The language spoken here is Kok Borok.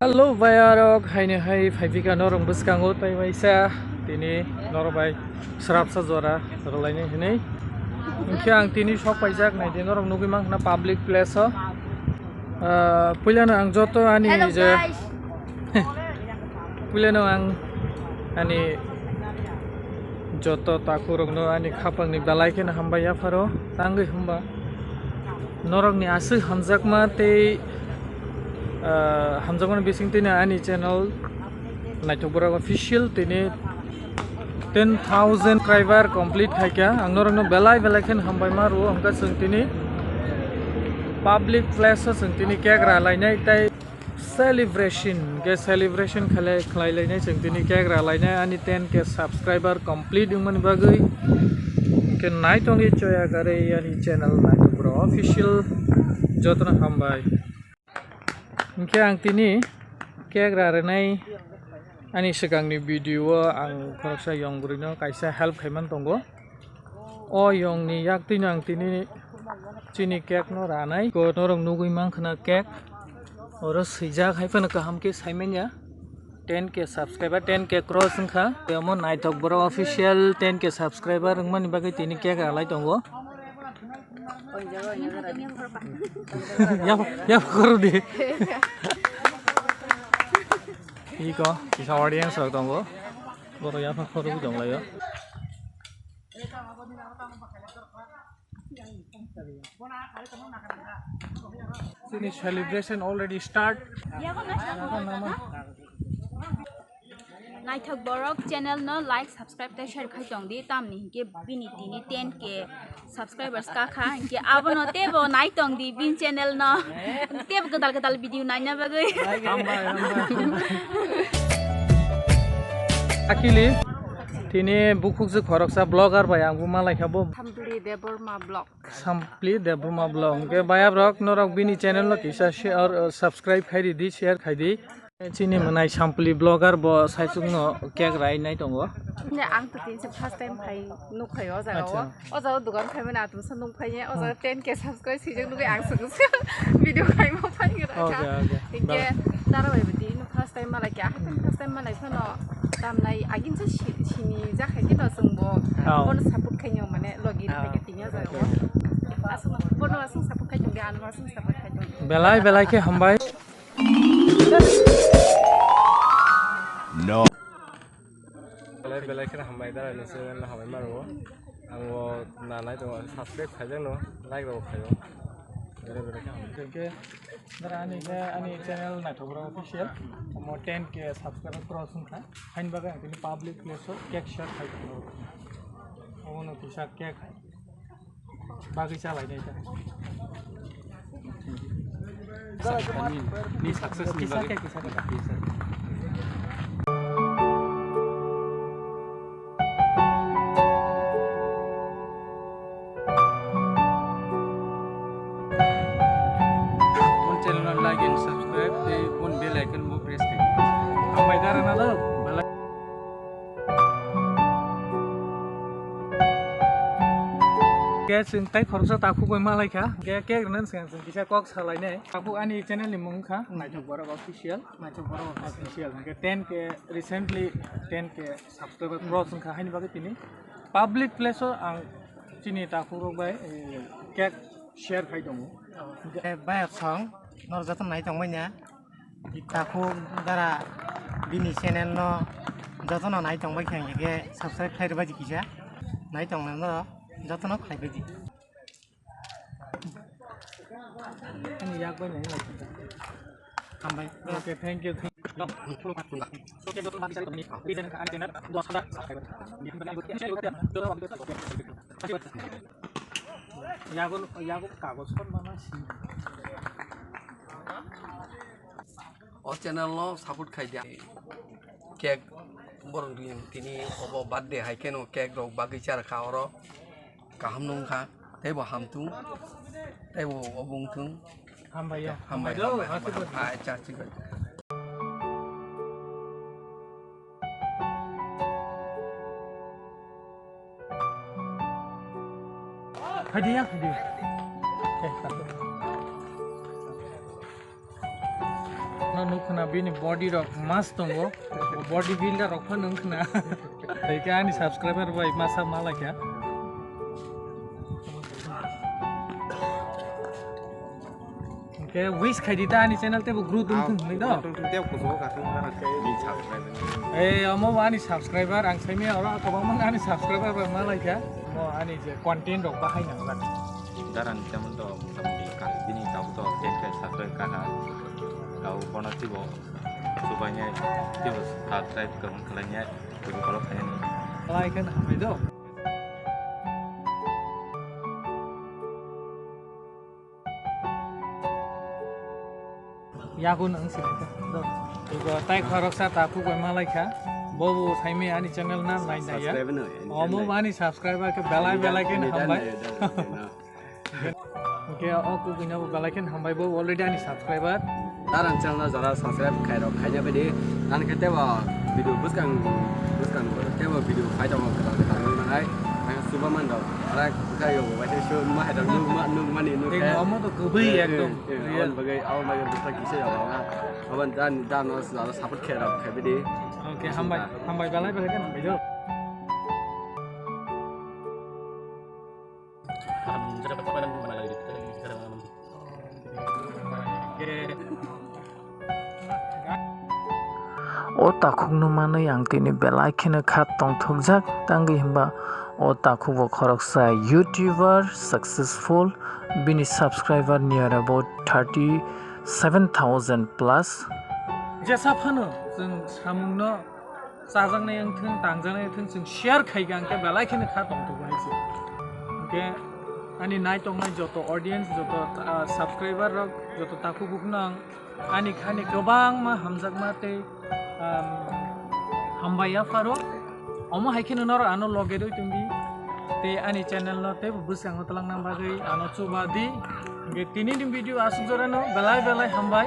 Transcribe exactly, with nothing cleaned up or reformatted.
Hello, bayarok, haini hai phaipika norong bwskango tei waisa tini norok bai srapsa jora rwlainai hinwi. Hinkhe ang tini sok paijak, naidi norok nugwi mankha public place o. Ah, puilano ang joto ani Hello, je guys. Puilano ang ani joto takhurokno ani khapangni belai kheno hambai yapharo tangwi hwnba norokni aswk hamjakma tei, ah, hamjakmani bisingtwino ani channel Naithok Borok Official tini ten thousand subscriber complete khaikha. Ang norokno belai belai kheno hambai ma rwo, hwnkha chwng tini public place o chwng tini cake ralainai tei celebration, hwnkhe celebration khlai, khlai lainai chwng tini cake ralainai ani ten K subscriber complete wngmani bagwi. Hwnkhe naitongwi choya karwi ani channel Naithok Borok Official jotono hambai. Hwnkhe ang tini cake rarwnai ani swkangni video o ang khoroksa yong bwrwino kaisa help khaiman tongo. O yongni yaktwino ang tini chini cake no ranai. Ko norok nugwi mankha na cake. Oro swijak hai phano kaham khe saimanya. Ten K subscriber, ten K cross wngkha. Omo Naithok Borok Official ten K subscriber wngmani bagwi tini cake ralai tongo. Yapha, yapha khoro di. Iko, kisa audience rok tongo. Borok yapha khoro tonglaio. Chini celebration already start. Naithok Borok channel no like, subscribe tei share khai tong di, tamni hinkhe bini tini ten K subscribers kakha, hinkhe abono teibo nai tong di bini channel no, teibo gwdal gwdal video naina bagwi. Hambai, hambai, hambai. Akili, tini bukhukjwk khoroksa vlogger bai ang bo malaikha bo. Sampli Debbarma vlog. Sampli Debbarma vlog. Hwnkhe bayabrok norok bini channel no kisa share, uh, subscribe khai di, share khai di. Chini mwnai Sampli vlogger bo saichung no cake rai nai tongo. Ne ang to tinse first time phai nuk phai o jaga o. Acha. O jaga o dugan khai mani atum sa nuk phai o jaga ten K subscribe sijak nugui ang sung video khai mo phai gra kha. Okay, okay. Hingke dara bai bidi nuk first time malai kya, first time malai phano tam nai agin sa si-, sini ja khai kito sung bo. Oh. Bono support khai nyo mane logi khai kito. Tini o jaga o. Aswk bono aswk support khai tong di, ano aswk support khai tong di. Belai belai khe hambai. No. Belai belai kheno hambai, dara ni channel no hambai mano. Ang o nanai tongo, subscribe khaijak no, like rok khaio. Belai belai khe hambai. Hwnkhe dara ani khe ani channel Naithok Borok Official. Omo ten K subscriber cross wngkha. Haini bagwi ang tini public place o cake share khai tongo. Omo no kisa cake. Bagwi chalai nai ta. Ni, ni success ni bagwi. Kisa khe, kisa khe. Mon channel no like and subscribe tei mon bell icon bo press khe. Hambai dara na dal. Khe chwng tai khoroksa takhuk bai malaikha. Khe cake rwna swkang chwng kisa kok salainai. Takhuk ani channel ni mung wngkha Naithok Borok Official. Naithok Borok Official. Hwnkhe ten K recently ten K subscriber cross wngkha haini bagwi tini public place o ang chini takhuk rok bai, eh, cake share khai tongo. Eh, bayap song, norok joto nai tongmanya. Takhuk dara bini channel no jotono nai tongbai khe, hwnkhe subscribe khlai rwbaidi kisa. Nai tongnai no jotono khlaibaidi. Ani yak bai nai. Hambai. Okay, thank you. Yago, yago kagoj kon mana si. O channel no support khai dia. Cake borok ni tini obo birthday hai kheno cake rok bagwi char kha oro. Kaham nung kha, teibo hamtung, teibo obo wngthung. Hambai ya. Hambai, hambai, hambai, hambai. Hai, cha, chikon. Hadi ya, hadi. Eh, takut. No nukna bini body rok mas tongo. Body builder rok phano wngkhna. Tei khe ani subscriber bai masa malaikha. Hingke wish khaidi ta ani channel tebo growth wngthung hinwi do. Tebo kuchugo kasung. Ni subscriber. Ei, omo bo ani subscriber, ang saimaya oro kwbangma ani subscriber bai malaikha. Mo ani je content rok bahai nang jak. Darani channel to motamoti kha, bini tabuk to ten K subscribe kaha. Tau bono tebo chubainai, tebo subscribe kwbang khlainai, tebo follow khlainai. Like and hambai do. Yago nang sini ka. Do. Ego tai khoroksa takhuk bai malaikha. Bobo saimaya ani channel na nai nai ya. Subscribe no, ani Omo channel. Ani subscriber ke belai belai khe Ani hambai. Channel, ani channel. Oke, o kukuina bo belai khe hambai bo already ani subscriber. Darani channel no jara subscribe khairok khaina bidi. Ani khe tebo video bwskang bwskang tebo video khai tongo kwtal kwtal nang nai. Ang suba man rok. Ara khayo bo bai su ma hai rok nuk ma nuk mani nuk Ei, khe. Omo to kubui Eh, ekdom eh, eh, real. Aboni bagwi, aboni bagwi bwskang kisa ya ba. Aboni dan dan no jara support khairok khai bidi. Oke, hambai, hambai belai belai khe hambai do. O takhukno manwi ang tini belai kheno kha tongthokjak, tangwi hwnba o takhuk bo khoroksa YouTuber successful, bini subscriber near about thirty seven thousand plus. Jesa phano chwng samungno chajaknai wngthung, tangjaknai wngthung, chwng share khai kha, hwnkhe belai kheno kha tongthok hai se. Hwnkhe ani nai tongnai joto audience, joto, ah, subscriber rok, joto takhuk bukhukno ang ani khani kwbangma hamjakma tei, um, hambai ya pharo. Omo hai kheno norok ano loge rwi tongdi tei ani channel no teibo bwskango twlangna bagwi ano chuba di. Hwnkhe tini ni video aswk jorano belai belai hambai.